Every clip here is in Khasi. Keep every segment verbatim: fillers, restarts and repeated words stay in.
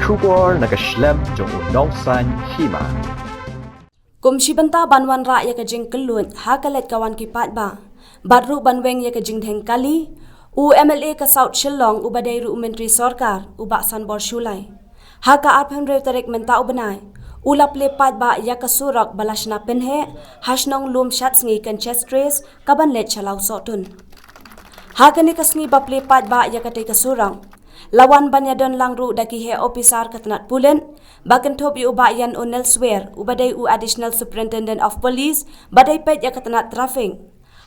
Khubor na ka shlem jong u nongsan hima. Kum shi bynta ban wanrah ïa ka jingkylluid ha ka leit ka wan ki paidbah bad ruh ban weng ïa ka jingdheng kali, u M L A ka South Shillong uba dei ruh u Myntri Sorkar u Bah Sanbor Shullai, ha ka arphew hynriew tarik mynta u bnai, u la plie paidbah ïa ka surok ba la shna pynheh ha shnong Lumshatsngi Kanchestres kaban leit sha Lawsohtun. Ha kane ka sngi ba plie paidbah ïa katei ka surok, la wan ban ïadon lang ruh da ki heh ophisar ka tnat pulit, ba kynthup ïa u Bah Ian O'Neill Swer uba dei u Additional Superintendent of Police ba dei peit ïa ka tnat traffic,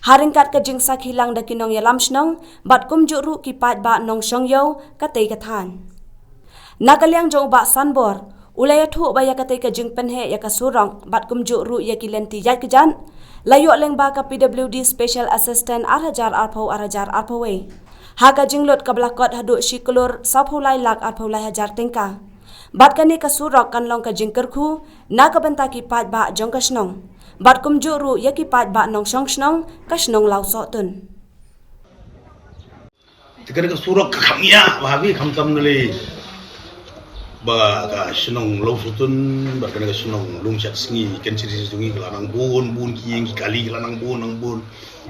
ha ryngkat ka jingsakhi lang da ki nongïalam shnong bad kumjuh ruh ki paidbah nongshong ïew katei ka thaiñ. Na ka liang jong u Bah Sanbor, u la ïathuh ba ïa katei ka jingpynheh ïa ka surok bad kumjuh ruh ïa ki lynti ïaid kjat, la ïoh lyngba ka P W D Special Assistance ar hajar arphew, ar hajar arphew wei, ha ka jinglut kaba la kot haduh shi klur sawphew lai lak arphew lai hajar tyngka. Bad kane ka surok kan long ka jingkyrkhu na ka bynta ki paidbah jong ka shnong bad kumjuh ruh ïa ki paidbah nongshong shnong ka shnong Lawsohtun. Te kane ka surok ka kham ïa ba ha ki kham tam nali ba ka shnong Lawsohtun bad kane ka shnong Lumshatsngi Kanchestres jong ngi ka la nang bun bun ki ïing ki kali ka la nang bun nang bun.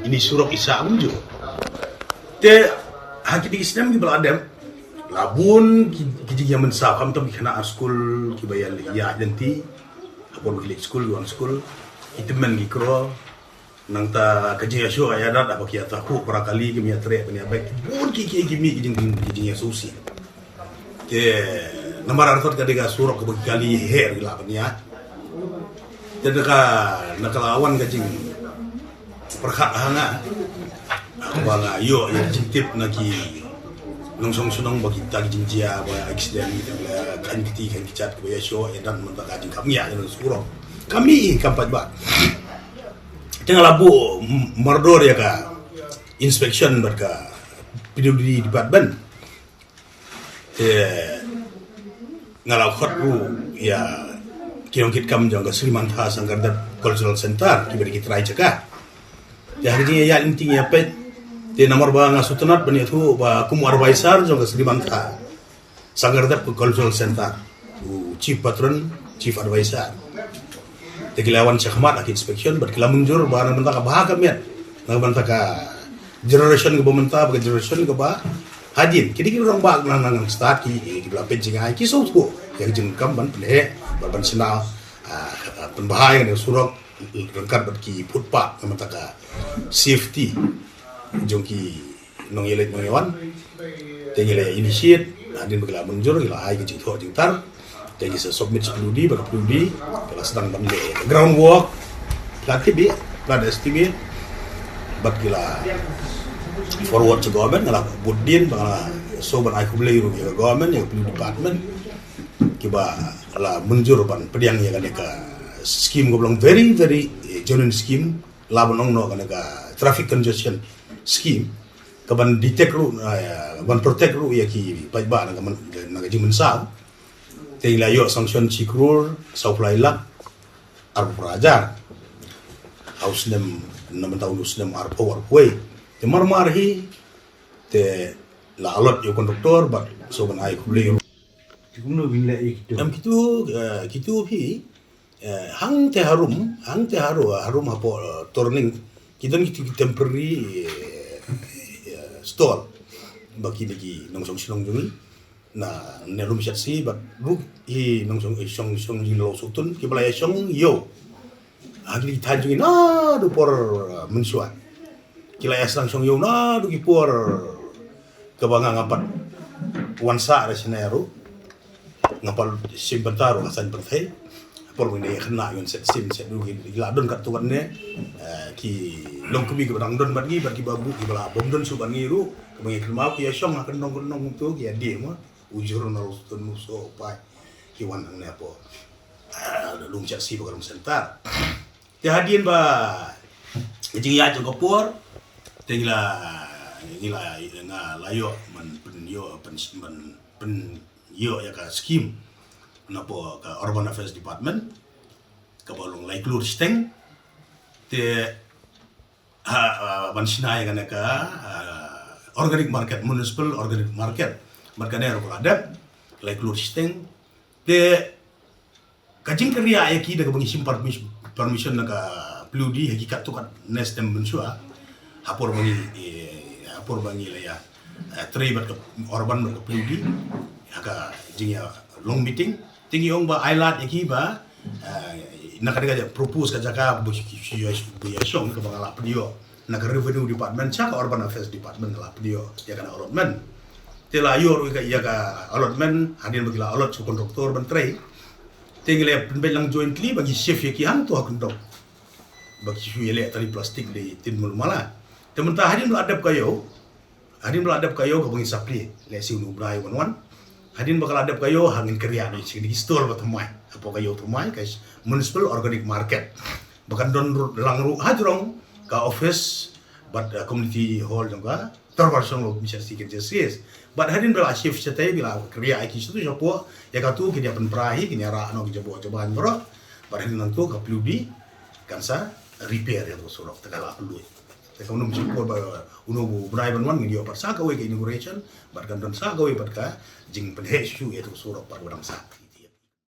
Ini surok i sah kumjuh. Te ha kine ki snem kiba la dep la bun ki, ki jingïamynsaw, kham tam ki khynnah skul kiba ïa, ïa lynti ha por ba ki leit skul, ki wan skul, ki tymmen ki kro. Nangta ka jingïashoh ïadat haba ki ïa thaw para kali ki ïa treh ban ïa bek. Bun ki, ki, ki mih ki jing, ki jingïasngewsih. Te namar artat ka dei ka surok kaba ki kali heh ki lah ban ïa. Te na ka, na ka la wan ka jingpyrkhat ha nga, ba nga ïoh ïa ka jingtip na ki nongshong shnong ba kita ki jingjia ba accident kita ki la khan kti khan kjat kaba ïashoh ïadat mynta ka jingkham ïa ka surok. Ka mih kam pat ba. Te nga la buh mardor ïa ka inspection bad ka P W D department. Te nga la khot ruh ïa ki nongkitkam jong ka Sri Mantha Sankardev Cultural Center kiba dei ki trai jaka. Te ha ka jingïaid lynti ïa peit, te namar ba nga sngewtynnat ban ïathuh ba kum u advisor jong ka Sri Mantha Sankardev Cultural Center, u chief patron, chief advisor. Te ki la wan shakhmat ha ki inspection bad ki la mynjur ba na ka bynta ka bha ka miat, na ka bynta ka generation kaba mynta bad ka generation kaba hadien. Kine ki rangbah nang nang stad ki, ki la peit jngai, ki sngewthuh ïa ka jingkam ban pynheh bad ban shna, ah, pynbha ïa kane ka surok ryngkat bad ki footpath na ka bynta ka safety jong ki nongïaleit nongïawan. Te ngi la initiate, hadien ba ki la mynjur, ngi la ai ka jingthoh jingtar. Te ngi sa submit sha P W D, bad ka P W D ka la sdang ban leh ground work, plan T B, plan estimate, bad ki la forward sha government, nga la bud dien ba nga la shu ban ai khublei ruh ïa ka government, ïa ka P W D department kiba la mynjur ban pdiang ïa kane ka scheme kaba long very, very, eh, genuine scheme, la ban ong noh kane ka traffic congestion scheme, ka ban detect ruh, eh, ban protect ruh ïa ki paidbah na ka man, na ka jingmynsaw. Te ngi la ïoh sanction shi klur sawphew lai lak arphew phra hajar ha u snem, na mynta u snem arphew arphew wei. Te mar mar hi te la allot ïa u contractor bad shu ban ai khublei. Kumno bin leh ïa kitu? Em kitu, eh, kitu phi, eh, hangta harum, hangta haru, harum hapoh, eh, turning. Ki don kitu ki temporary, eh, eh, stall ba kine ki nongshong shnong jong ngi na, na Lumshatsngi bad ruh ki nongshong, eh, shong, shong jong ngi Lawsohtun kiba la ïa shong ïew ha kine ki thaiñ jong ngi naduh por, eh, mynshuwa. Ki la ïa sdang shong ïew naduh ki por kaba nga ngam pat wan sah da shane ruh. Ngam pat shim bynta ruh ha saiñ pyrthei. Por mynne khynnah ngan set sim set ruh ki la don katto katne. Eh, ki longkmie kiba dang don bad ngi bad kiba buh kiba la bym don shuh bad ngi ruh, kaba ngi kynmaw ki ïa shong ha kyndong kyndong kumto ki ïa die mo. U jur na ruh tun u soh pai ki wan hangne hapoh, eh, Lumshatsngi Bagrong Center. Te hadien ba ka jingïaid jong ka por, te ngi la, ngi la, nga la ïoh ban pynïoh, ban, ban pynïoh ïa ka scheme napoh ka Urban Affairs Department kaba long lai klur shiteng. Te ha, ha, ban shna ïa kane ka, ha, organic market, municipal organic market. Bad kane ruh ka la dep lai klur shiteng. Te ka jingkyrïa ïa ki da kaba ngi shim permission, permission na ka P W D ha ki katto katne snem mynshuwa. Ha por ba ngi, eh, ha por ba ngi la ïa, eh, trei bad ka Urban bad ka P W D ha ka jingïa long meeting. Te ngi ong ba ai lad ïa ki ba, eh, na ka dei ka propose ka jaka ba shu, shu, shu, ba ïa shong kaba nga la pynïoh na ka Revenue Department sha ka Urban Affairs Department, nga la pynïoh ïa kane allotment. Te la ïoh ruh ïa ka, ïa ka allotment hadien ba ki la allot sha u contractor ban trei. Te ngi la pynbeit lang jointly ba ngi shift ïa ki hangto ha Kyndong ba ki shu ïaleh tali plastik da i Tin Mulmala. Te mynta hadien ba la dep ka ïew, hadien ba la dep ka ïew kaba ngi sa plie, lehse une u bnai uban wan. Hadien ba ka la dep ka ïew, ha ngin kyrïa noh ïa ki stall ba thymmai hapoh ka ïew thymmai, ka Municipal Organic Market, ba kan don ruh lang ruh hajrong ka office bad, eh, community hall jong ka Dorbar Shnong Lok Mission Second Justice. Bad hadien ba la shift shatei, ba la kyrïa ïa ki shatu shapoh, ïa katu kin ïa pynpra hi, kin ïa rah noh ki jaboh jaban baroh. Bad hadien nangtu ka P W D kan sa repair ïa tu surok, te ka la pynlut. Te ka uno u shipor ba uno u bnai ban wan ngin ïoh pat sa kawei ka inauguration bad kan don sa kawei pat ka jingpynheh shuh ïa tu surok pat ba dang sah.